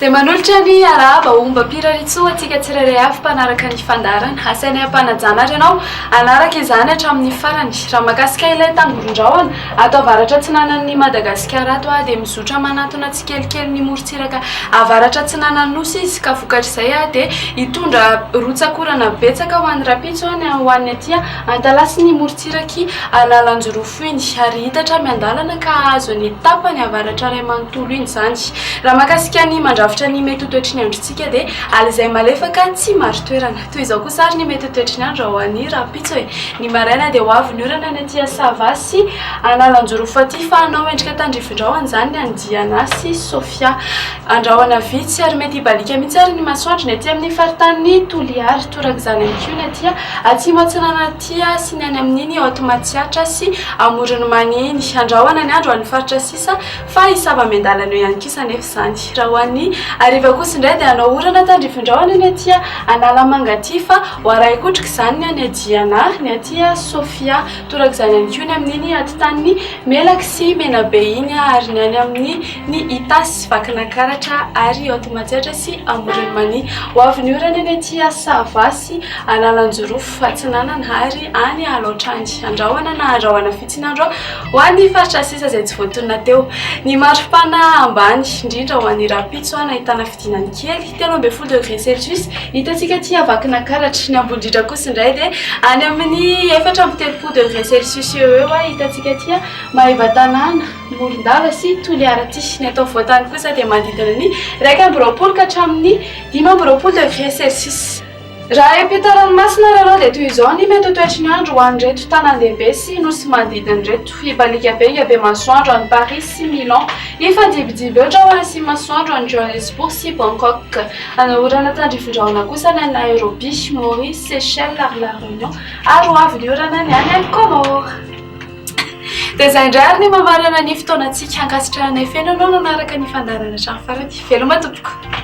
Dia manolotra ny arahaba ombam-pirariantsoa antsika tsirairay avy mpanaraka ny fandaharana. Asainay am-panajana ary ianao hanaraka izany hatramin'ny farany. Raha mahakasika ilay tangoron-drahona ato avaratra atsinanan'i Madagasikara ato dia mizotra manantona tsikelikely ny morontsiraka avaratra atsinanan'ny Nosy izy ka vokatr'izay dia hitondra rotsak'orana betsaka ho an'ny rahampitso ny ho an'ny aty Antalaha sy ny morontsirak'i Analanjirofo. Iny ary hitatra miandalana ka hahazo ny tapany avaratra iray manontolo iny izany. Raha mahakasika ny mandrafitra ny mety ho toetry ny androntsika dia alizay malefaka tsy marin-toerana. Toy izao kosa ary ny mety ho toetry ny andro ho an'ny rahampitso e. Ny maraina dia ho avy ny orana ny aty Sava sy Analanjirofo aty fa hanao endrika tandrifin-drahona izany ny any Diana sy Sofia. Andrahona vitsy ary mety hibaliaka mihitsy ary ny masoandro ny aty amin'ny faritanin'i Toliara. Torak'izany ihany koa ny aty Atsimo Atsinanana. Tia sy ny any amin'iny Haute Matsiatra sy Amoron'i Mania iny. Andrahona ny andro any faritra sisa fa hisava miandalana eo ihany kosa anefa izany. Raha ho an'ny hariva kosa indray dia hanao orana tandrifin-drahona ny aty Analamanga aty fa ho arahin-kotroka izany ny any Diana, ny aty Sofia. Torak'izany ihany koa ny amin'iny atitan'ny Melaky sy Menabe iny ary ny any amin'ny ny Itasy, Vakinakaratra ary Haute Matsiatra sy Amoron'i Mania. Ho avy ny orana ny aty Sava sy Analanjirofo. Atsinanana ary any Alaotra any Andrahona na Andrahona Fitsinandro ho an'ny faritra sisa izay tsy voatonona teo. Ny maripana ambany indrindra ho an'ny rahampitso nahitana fidinany kely, 13 degré celsius, hitantsika aty Vakinankaratra. Ny ambony indrindra kosa indray dia any amin'ny 34 degré celsius eo ho eo hitantsika aty Maevatanàna, Morondava sy Toliara aty. Ny ato afovoan-tany kosa dia manodidina ny 21 ka hatramin'ny 25 degré celsius. Raha hiampita ranomasina ary ianao dia toy izao ny mety ho toetry ny andro ho an'ireto tanàn-dehibe sy nosy manodidina ireto, hibaliaka be hiabe masoandro any Paris sy Milan, hifandibidimby eo rahona sy masoandro any Johannesburg sy Bangkok, hanao orana tandrifin-drahona kosa ny any Nairobi, Maurice, Seychelles ary La Réunion ary ho avy ny orana ny any Comores. Dia izay indray ary ny mamarana ny fotoanantsika. Ankasitrahanay feno ianao nanaraka ny fandaharana hatramin'ny farany. Veloma tompoko.